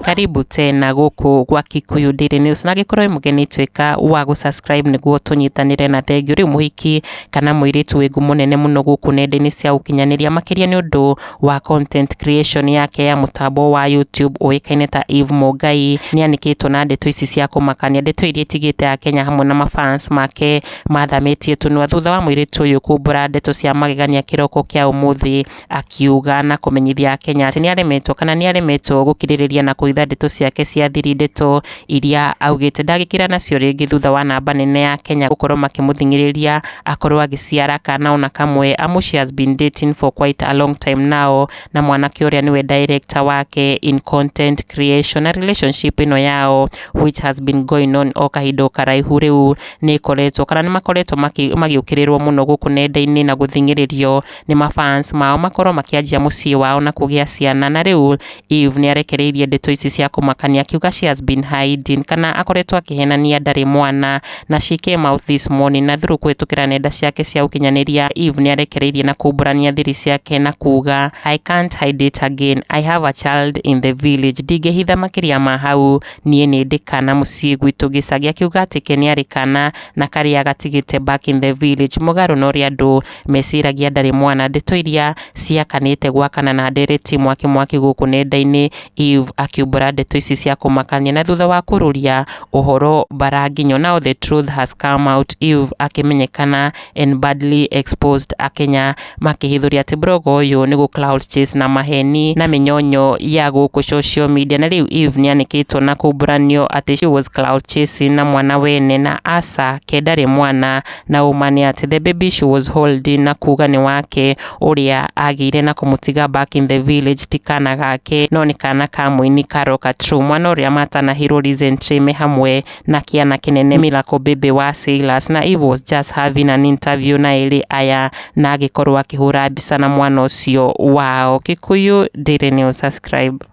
Karibu tena gũkũ gwa Kikuyu Daily News, na angĩkorwo wĩ mũgeni, tuĩka wa gũ-subscribe nĩguo tũnyitanĩre. Na thengiũ. Rĩu mũhiki kana mũirĩtu wĩ ngumo nene mũno gũkũ nenda-inĩ cia ũkinyanĩria, makĩria nĩ ũndũ wa content creation yake ya mũtambo wa YouTube, ũĩkaine ta Eve Mũngai, nĩ anĩkĩtwo na ndeto ici cia kũmakania, ndeto iria itigĩte Akenya hamwe na mafans make mathamĩtie tũnua thutha wa mũirĩtu ũyũ kumbũra ndeto cia magegania kĩroko kĩa ũmũthĩ, akiuga na kũmenyithia Akenya atĩ nĩ aremetwo kana nĩ aremetwo gũkirĩrĩria na kũhitha ndeto ciake cia thiri, ndeto iria augĩte ndangĩkira nacio rĩngĩ thutha wa namba nene ya Kenya gũkorwo makĩmũthing'ĩrĩria akorwo agĩciara kana ona kamwe, amu she has been dating for quite a long time now na mwanake ũrĩa nĩwe director wake in content creation. Na relationship ĩno yao, which has been going on o kahinda o karaihu rĩu, nĩ ĩkoretwo kana nĩ makoretwo magĩũkĩrĩrwo mũno gũkũ nenda-inĩ na gũthing'ĩrĩrio nĩ mafans mao makorwo makĩanjia mũciĩ wao na kũgĩa ciana. Na rĩu Eve nĩ arekereirie ndeto ici cia kũmakania, akiuga she has been hiding kana akoretwo akĩhenania ndarĩ mwana, na she came out this morning na through kũhĩtũkĩra nenda ciake cia ũkinyanĩria. Eve nĩ arekereirie na kumbũrania thiri ciake na kuga, "I can't hide it again. I have a child in the village. Ndingĩhitha makĩria ma hau, niĩ nĩ ndĩ kana mũciĩ gwitũ gĩcagi," akiuga atĩ ke nĩ arĩ kana na karĩa gatigĩte back in the village, mũgarũ na ũrĩa andũ meciragia ndarĩ mwana. Ndeto iria ciakanĩte gwakana na ndereti mwaki mwaki gũkũ nenda-inĩ, Eve akiumbũra ndeto ici cia kũmakania, na thutha wa kũrũria ũhoro bara nginyo, now the truth has come out, Eve akĩmenyekana and badly exposed, Akenya makĩhithũria atĩ blogger ũyũ nĩ gũ clout chase na maheni na mĩnyonyo ya gũkũ social media. Na rĩu Eve nĩ anĩkĩtwo na kumbũranio atĩ she was clout chasing na mwana wene, na asa ke ndarĩ mwana, na ũma nĩ atĩ the baby she was holding na kuga nĩ wake ũrĩa agĩire na kũmũtiga back in the village ti kana gake, no nĩ kana ka mũini Carol True, mwana ũrĩa matanahirwo recently me hamwe na kĩana kĩnene Miracle Baby wa Sailors. Na Eve was just having an interview na erĩ aya na agĩkorwo akĩhũra mbica na mwana ũcio wao. Kikuyu Daily News, subscribe.